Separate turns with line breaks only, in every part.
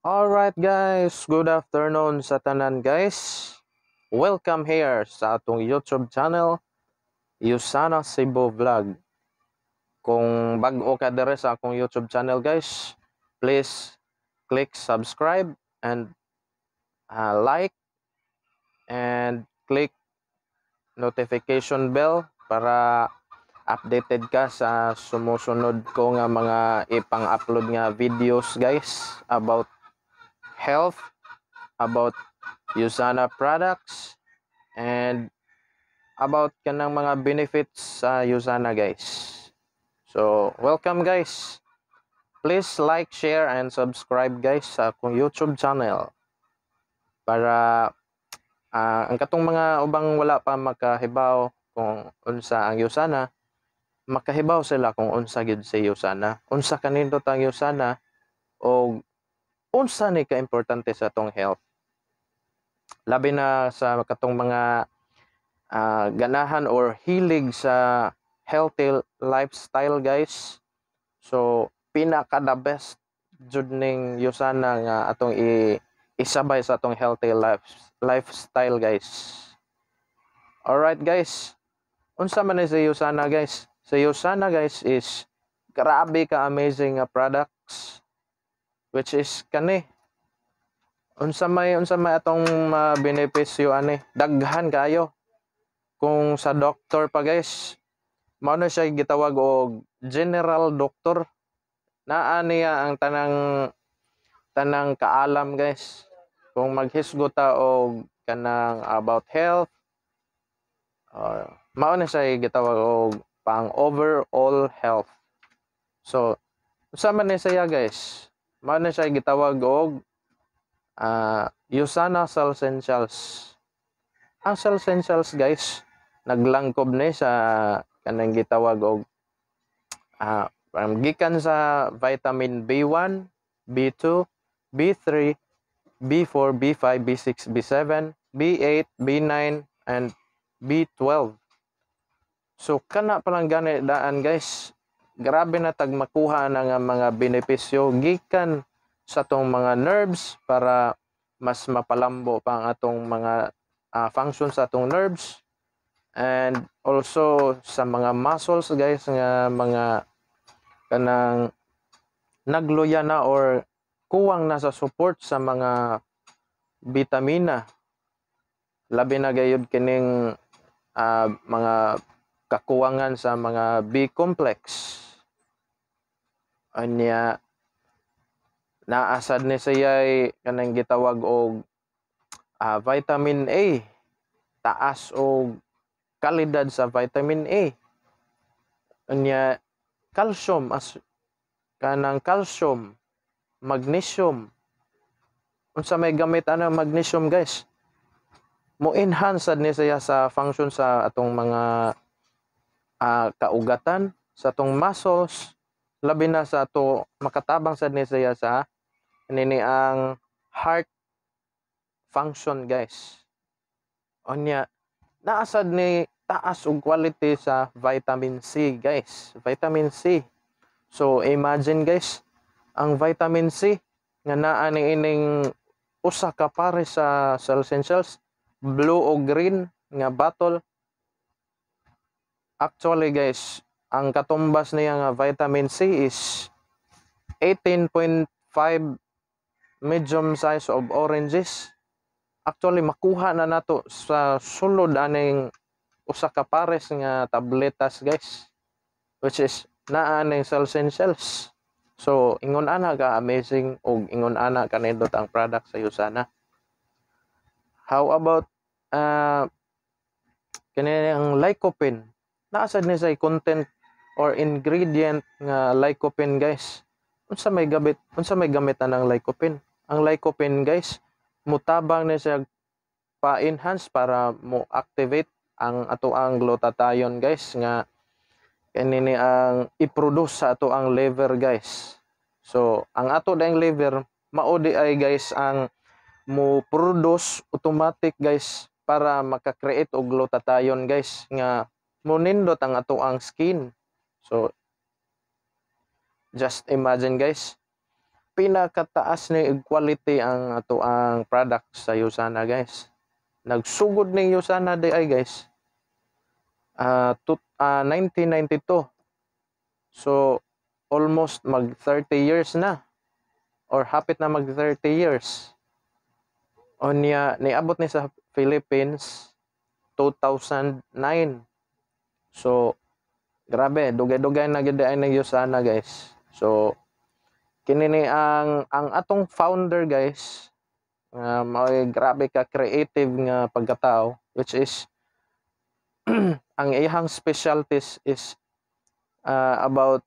Alright guys, good afternoon sa tanan, guys. Welcome here sa atong YouTube channel, Usana Cebu Vlog. Kung bag-o ka diri sa akong YouTube channel, guys, please click subscribe and like and click notification bell para updated ka sa sumusunod ko nga mga ipang-upload nga videos, guys, about health, about Usana products, and about kanang mga benefits sa Usana, guys. So, welcome, guys. Please like, share, and subscribe, guys, sa akong YouTube channel para ang katong mga ubang wala pa makahibaw kung unsa ang Usana, makahibaw sila kung unsa gyud si Usana, unsa kanindot ang Usana o unsa ni ka-importante sa atong health. Labi na sa katong mga ganahan or hilig sa healthy lifestyle, guys. So pinaka the best jud ning Usana nga atong isabay sa atong healthy lifestyle, guys. Alright guys. Unsa man ni si Usana, guys? Si Usana, guys, is grabe ka amazing nga products, which is kani. Unsa may atong benepisyo ani? Daghan kayo. Kung sa doctor pa, guys, mao na siya gitawag og general doctor. Naa niya ang tanang tanang kaalam, guys. Kung maghisgot ta og kanang about health, mao na siya gitawag og pang overall health. So, unsa man ni siya, guys? Mao na siya gitawag og Usana CellSentials. Ang CellSentials, guys, naglangkob ni sa kanang gitawag og gikan sa vitamin B1, B2, B3, B4, B5, B6, B7, B8, B9, and B12. So kana pa lang gani daan, guys, grabe na tag makuha na nga mga benepisyo gikan sa atong mga nerves para mas mapalambo pa ang atong mga function sa atong nerves and also sa mga muscles, guys, nga mga kanang nagluya na or kuwang na sa support sa mga bitamina, labi na gayud kining mga kakuwangan sa mga B complex. Anya naa sad ni siya kanang gitawag og vitamin A, taas og kalidad sa vitamin A. Anya calcium, as kanang calcium, magnesium. Unsa may gamit ana magnesium, guys? Mo enhance sad ni siya sa function sa atong mga kaugatan, sa atong muscles, labi na sa ato makatabang sad ni siya sa nini ang heart function, guys. Unya naa sad ni taas og quality sa vitamin C, guys. Vitamin C. So imagine, guys, ang vitamin C nga naa ni ining usa ka pare sa CellSentials, blue o green nga bottle. Actually, guys, ang katumbas niya nga vitamin C is 18.5 medium size of oranges. Actually, makuha na nato sa sulod aning usa ka pares nga tabletas, guys, which is naa ning CellSentials. So ingon ana ka amazing og ingon ana kanindot ang product sa Usana. How about kini ang lycopene? Naa sad ni say content or ingredient nga lycopene, guys. Unsa may gamit anang lycopene? Ang lycopene, guys, mutabang ni siya pa-enhance para mo activate ang ato ang glutathione, guys, nga kini ni ang i-produce sa ato ang liver, guys. So ang ato dayong liver mao di ay, guys, ang mo produce automatic, guys, para maka-create og glutathione, guys, nga monindot ang ato ang skin. So just imagine, guys. Pinakataas ni quality ang ato ang product sa Usana, guys. Nagsugod ning Usana di ay, guys, 1992. So almost mag 30 years na or hapit na mag 30 years. Unya niabot ni sa Philippines 2009. So grabe, dugay-dugay na gyud ay ng Usana, guys. So kini ni ang atong founder, guys, nga mao'y grabe ka creative nga pagkatao, which is ang iyang specialties is about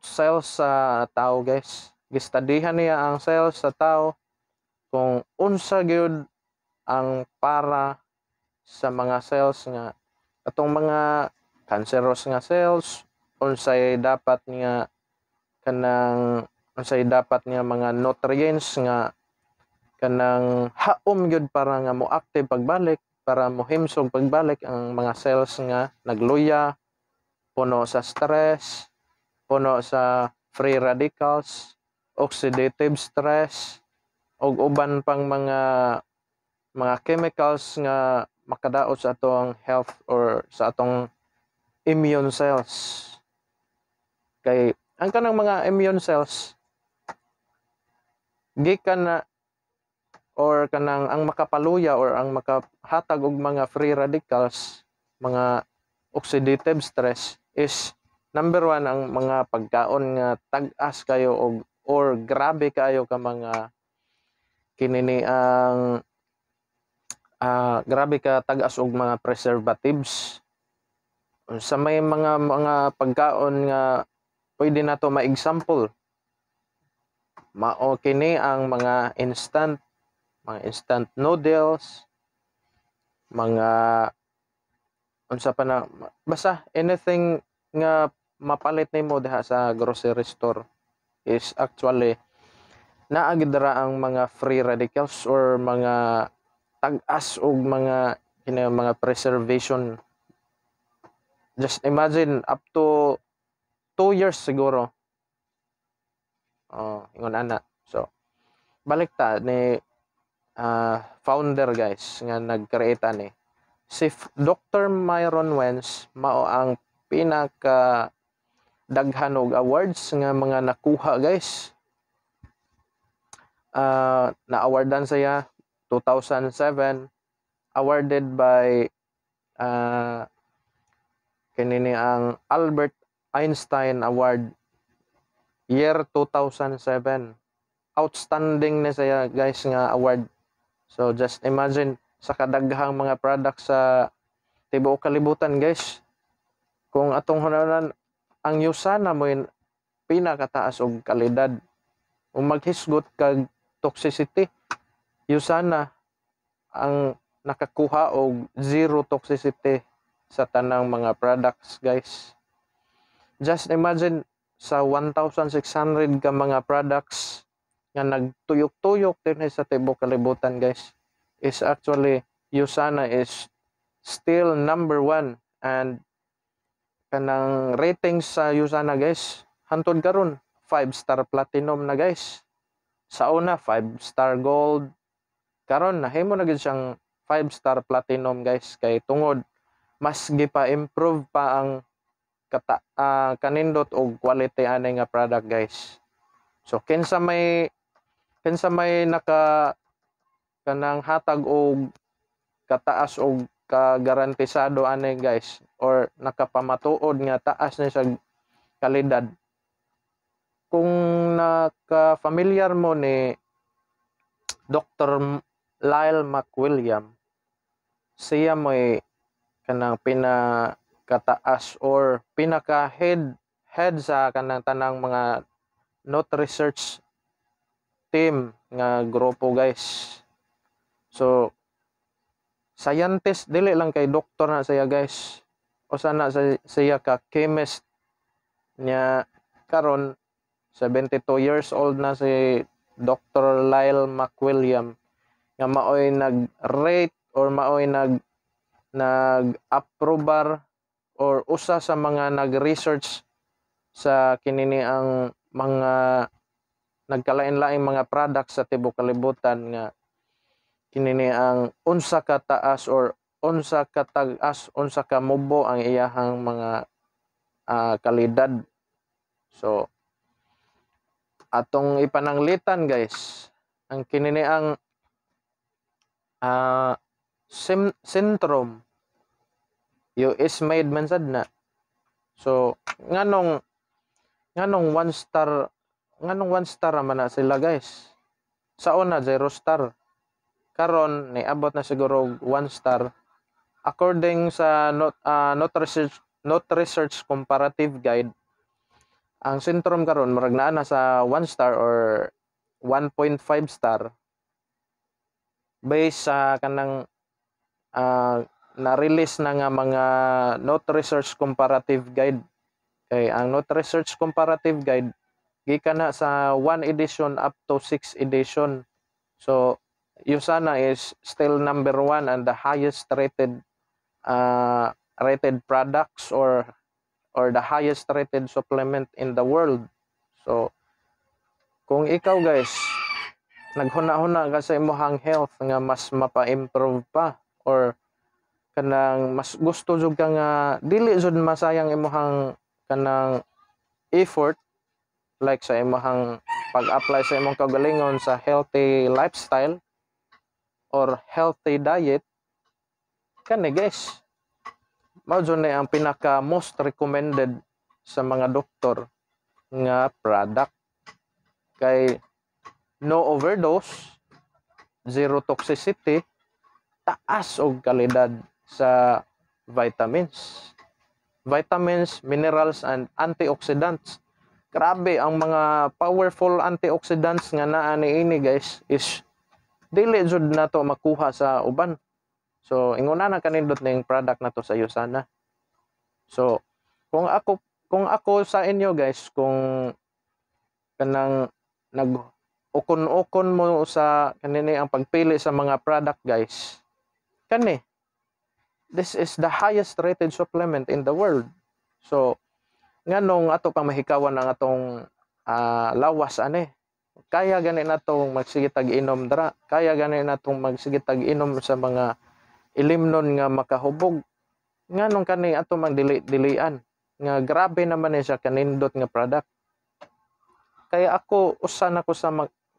cells sa tao, guys. Gistadihan niya ang cells sa tao kung unsa gyud ang para sa mga cells nga atong mga cancerous nga cells, unsay dapat nga kanang unsay dapat nga mga nutrients nga kanang haom gyud para nga mo-active pagbalik, para mohimsog pagbalik ang mga cells nga nagluya, puno sa stress, puno sa free radicals, oxidative stress ug uban pang mga chemicals nga makadaot sa atong health or sa atong immune cells. Kay ang kanang mga immune cells gikan na or kanang ang makapaluya or ang makahatag og mga free radicals, mga oxidative stress is number one ang mga pagkaon nga tag-as kayo og or grabe kayo ka mga kinini ang grabe ka tag-as og mga preservatives. Sa may mga pagkaon nga pwede nato ma-example, mao kini ang mga instant noodles, mga unsa pa na, basta anything nga mapalit nimo diha sa grocery store is actually naa gid dira ang mga free radicals or mga tag-as og mga kini mga preservation. Just imagine, up to 2 years siguro. Oh, ingon ana. So balik ta ni founder, guys, nga nag-create ani. Si Dr. Myron Wentz mao ang pinaka daghan og awards nga mga nakuha, guys. Na-awardan siya 2007, awarded by kini ni ang Albert Einstein Award year 2007. Outstanding ni siya, guys, nga award. So just imagine, sa kadaghang mga products sa tibuok kalibutan, guys, kung atong hunanan, ang Usana mo pinakataas og kalidad. Kung maghisgot kag toxicity, Usana ang nakakuha og zero toxicity sa tanang mga products, guys. Just imagine, sa 1,600 ka mga products nga nagtuyok-tuyok din sa tibuok kalibutan, guys, is actually Usana is still number one. And kanang ratings sa Usana, guys, hantod karon 5 star platinum na, guys. Sa una 5 star gold, karon nahimo na gyud siyang 5 star platinum, guys, kay tungod mas gipa-improve pa ang kanindot og quality ani nga product, guys. So kinsa may naka kanang hatag og kataas og kagarantisado ani, guys, or nakapamatuod nga taas ni sa kalidad? Kung naka-familiar mo ni Dr. Lyle McWilliam, siya mo'y kanang pinakataas or pinaka head head sa kanang tanang mga not research team nga grupo, guys. So scientist, dili lang kay doktor na siya, guys. Usa na siya ka chemist niya. Karon 72 years old na si Dr. Lyle McWilliam nga maoy nag-rate or maoy nag-approbar or usa sa mga nag-research sa kinini ang mga Nagkalain-laing mga products sa tibuok kalibutan nga kinini ang unsa ka taas or unsa ka tag-as, unsa ka mubo ang iyahang mga kalidad. So atong ipananglitan, guys, ang kinini ang Centrum, US made man sad na. So nganong one star, nganong one star man na sila, guys? Sa una zero star, karon niabot na siguro og one star according sa not research comparative guide. Ang Centrum karon murag naa na sa 1 star or 1.5 star based sa kanang na-release na nga mga Not Research Comparative Guide, kay ang Not Research Comparative Guide gikan na sa 1 edition up to 6 edition. So Usana is still number one and the highest rated products or the highest rated supplement in the world. So kung ikaw, guys, naghuna-huna ka sa imong health nga mas mapa-improve pa or kanang mas gusto jud ka nga dili jud masayang imong kanang effort, like sa imong pag-apply sa imong kaugalingon sa healthy lifestyle or healthy diet, kani, guys, mao jud ni ang pinaka most recommended sa mga doktor nga product kay no overdose, zero toxicity, taas og kalidad sa vitamins. Vitamins, minerals and antioxidants. Grabe ang mga powerful antioxidants nga naa niini, guys, is dili jud nato makuha sa uban. So ingon na kanindot ning product nato sa Usana. So kung ako sa inyo, guys, kung kanang nag ukon-ukon mo sa kanini ang pagpili sa mga product, guys, kani, this is the highest rated supplement in the world. So nganong ato pang mahikawan ang atong lawas ani? Kaya gani natong magsige tag inom dra, kaya gani natong magsige tag inom sa mga ilimnon nga makahubog. Nganong kani ato mang dili-dilian nga grabe naman ni siya kanindot nga product? Kaya ako, usa na ko sa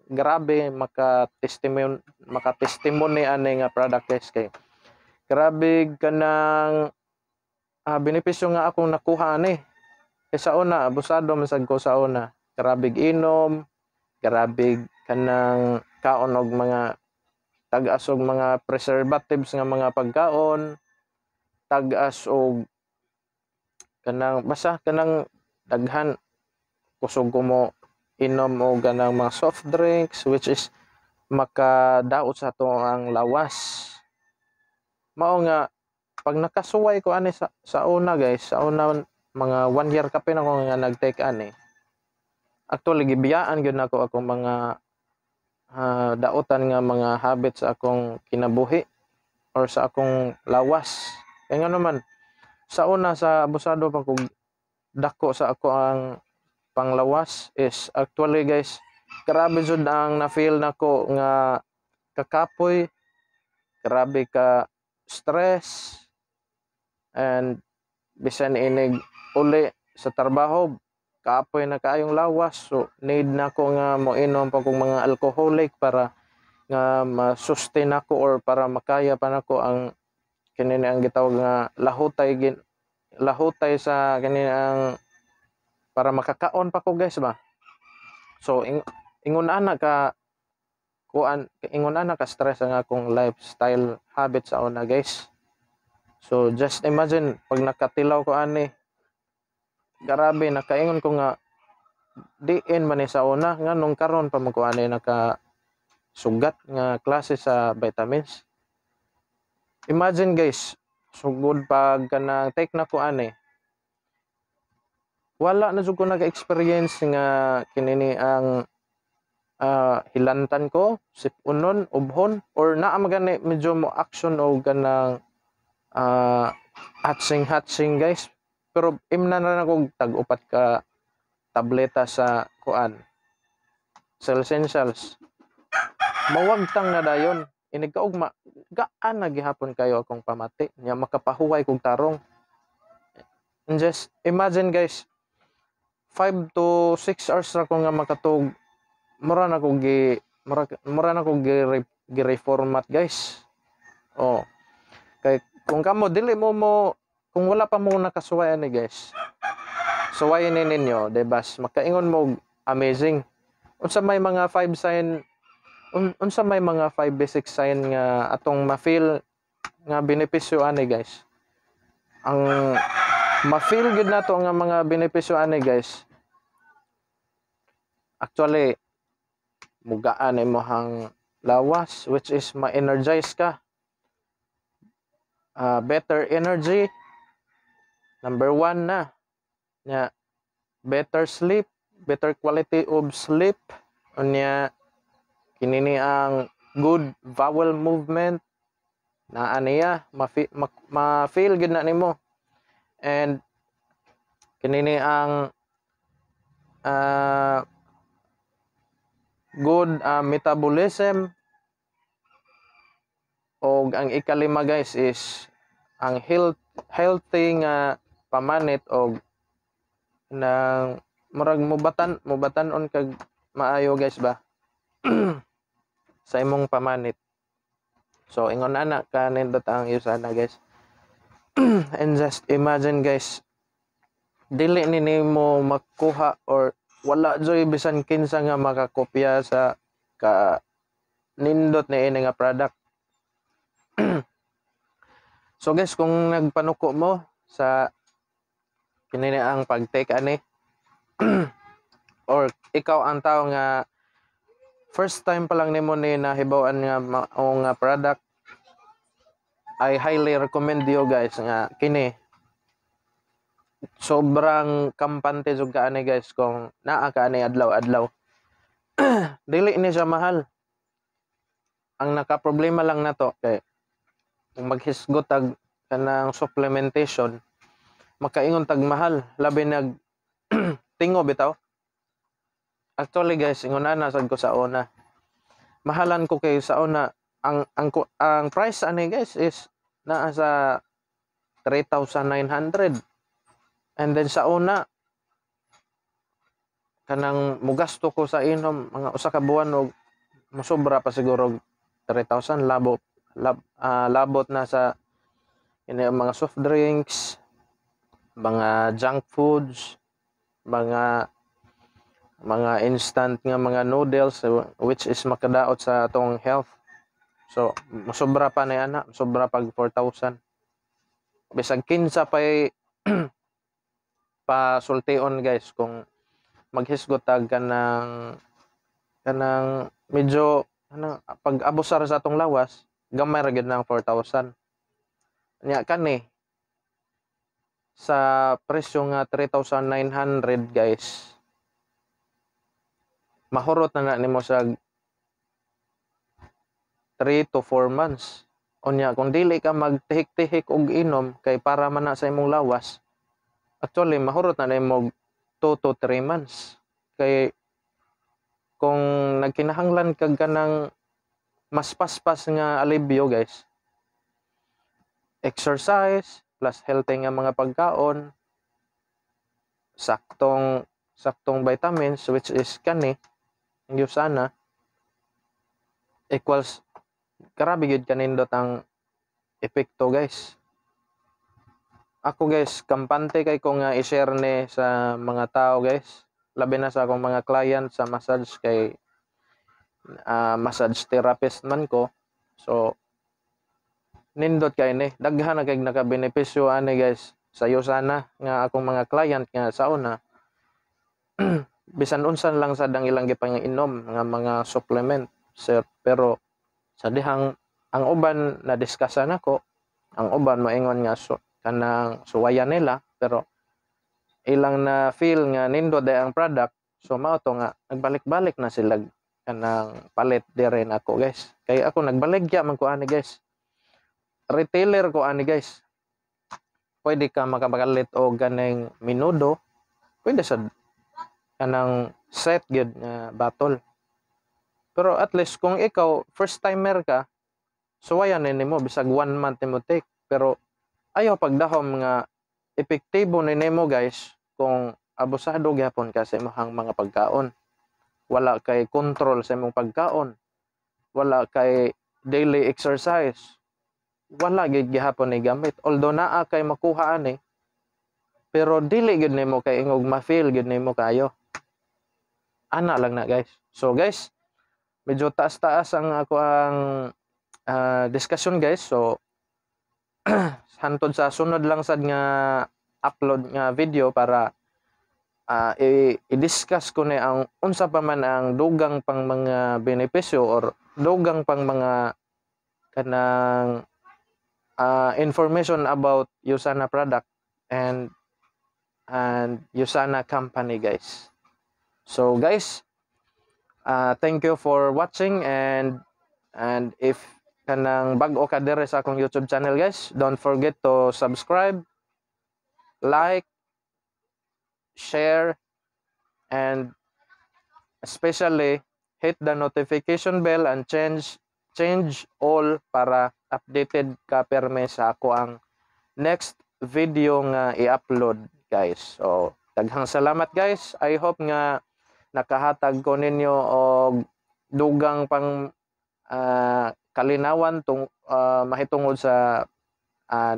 grabe maka testimony ani nga product, guys, kay grabe kanang benepisyo nga akong nakuha ani. Kay sa una, abusado man sad ko sa una, grabe inom, grabe kanang kaon og mga tag-as og mga preservatives nga mga pagkaon, tag-as og kanang basta kanang daghan, kusog ko mo inom og kanang mga soft drinks, which is makadaot sa ato ang lawas. Mao nga pag nakasuway ko ani sa una, guys, sa una mga one year kapin ako nga nag-take ani. Actually, gibiyaan gyud nako akong mga daotan nga mga habits sa akong kinabuhi or sa akong lawas. Kaya nga naman sa una, sa abusado pa kog dako sa ako ang panglawas is actually, guys, grabe jud ang na-feel nako nga kakapoy, grabe ka stress, and bisan inig uli sa trabaho, kapoy na kaayong lawas. So need nako nga moinom pa kog mga alcoholic para nga ma-sustain ako or para makaya pa nako ang kini ang gitawag nga lahutay lahutay sa kini ang para makakaon pa ko, guys, ba. So ingon ana ka kuan, ingon ana ka stress ang akong lifestyle habit sa una, guys. So just imagine pag nakatilaw ko ani, grabe, nakaingon ko nga diin man ni sa una, nganong karon pa man ko ani naka sugat nga klase sa vitamins? Imagine, guys, sugod pag kanang take na ko ani, wala na jud ko naka-experience nga kinini ang hilantan ko, sipunon, ubhon, or naa magani medyo mo action o kanang hatsing hatsing, guys. Pero imna na nako tag upat ka tableta sa kuan. CellSentials, mawagtang na dayon inig kaugma, gaan na gihapon kayo akong pamati nya, makapahuway kog tarong. And just imagine, guys, 5 to 6 hours ra ko nga makatug, mura na ko gi, gi reformat, guys. Oh, kay kung kamo dili mo mo kung wala pa mo nakasuway ani, guys, suwayin ni ninyo, diba? Makaingon mo amazing. Unsa may mga five sign, unsa may mga five basic sign nga atong ma-feel nga benepisyo ani, guys? Ang ma-feel gud nato nga mga benepisyo ani, guys, actually mugaan imong lawas, which is ma-energize ka, better energy, number one na nya, better sleep, better quality of sleep. Unya kinini ang good bowel movement na aniya, ma-feel gud na nimo. And kinini ang good metabolism. Og ang ikalima, guys, is ang healthy nga pamanit og nang murag mubatan-on kag maayo, guys, ba sa imong pamanit. So ingon ana ka nindot ang Usana, guys. And just imagine, guys, dili ni nimo makuha or wala joy bisan kinsa nga makakopya sa ka nindot ni ini nga product. So guys, kung nagpanuko mo sa kinini ang pag-take ani or ikaw ang tao nga first time pa lang nimo ni nahibaw-an nga mao nga product, I highly recommend you, guys, nga kini sobrang kampante jud ka ani, guys, kung naa ka ani adlaw-adlaw. Dili ni siya mahal. Ang nakaproblema lang nato kay kung maghisgot tag kanang supplementation, makaingon tag mahal, labi nag tingo bitaw. Actually, guys, ingon ana sad ko sa una. Mahalan ko kay sa una ang price ani, guys, is naa sa 3,900. And then sa una kanang mugasto ko sa inom mga usa ka buwan og mosobra pa siguro og 3,000, labot na sa ini ang mga soft drinks, mga junk foods, mga instant nga mga noodles, which is makadaot sa atong health. So mosobra pa na ana, sobra pag 4,000. Bisag kinsa pay pasultion, guys, kung maghisgot tag kanang medyo kanang pag abusar sa atong lawas, gamay ra gyud ng 4,000. Nya kani sa presyo nga 3,900, guys, mahurot na na nimo sa 3 to 4 months. Unya kung dili ka magtihik-tihik og inom kay para man na sa imong lawas, actually mahurot na nimo 2 to 3 months. Kay kung nagkinahanglan kag kanang mas paspas nga alibyo, guys, exercise plus healthy nga mga pagkaon, saktong saktong vitamins, which is kani ang Usana, equals grabe gyud kanindot ang epekto, guys. Ako, guys, kampante kay ko nga i-share ni sa mga tao, guys, labi na sa akong mga client sa massage kay massage therapist man ko. So nindot kay ni, daghan na kay nakabenepisyo ani, guys, sa Usana nga akong mga client nga sa una bisan unsan lang sad ang ilang gipangainom nga mga supplement, sir. Pero sa dihang ang uban na discuss nako, ang uban moingon nga so, kanang suwayan nila, pero ilang na feel nga nindot day ang product. So mao to nga nagbalik-balik na sila kanang palit dire nako, guys, kay ako nagbaligya man ko ani, guys. Retailer ko ani, guys. Pwede ka makapalit og ganing minudo, pwede sa kanang set gyud nga battle. Pero at least kung ikaw first timer ka, suwayan ni nimo bisag one month nimo take. Pero ayaw pagdahom nga epektibo ni nimo, guys, kung abusado gyapon ka sa imong mga pagkaon. Wala kay control sa imong pagkaon. Wala kay daily exercise. Wala gid gihapon ni gamit. Although naa kay makuha ani, pero dili gid nimo kay ingog ma-feel gid nimo kayo. Ana lang na, guys. So guys, medyo taas-taas ang ako ang discussion, guys. So hantod sa sunod lang sad nga upload nga video para i-discuss ko ni ang unsa pa man ang dugang pang mga benepisyo or dugang pang mga kanang information about Usana product and Usana company, guys. So guys, thank you for watching and if kanang bag-o ka diri sa akong YouTube channel, guys, don't forget to subscribe, like, share and especially hit the notification bell and change change all para updated ka perme sa ako ang next video nga i-upload, guys. So daghang salamat, guys. I hope nga nakahatag ko ninyo og dugang pang kalinawan tung mahitungod sa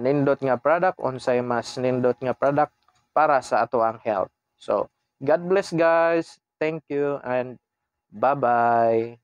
nindot nga product, unsay mas nindot nga product para sa ato ang health. So God bless, guys. Thank you and bye-bye.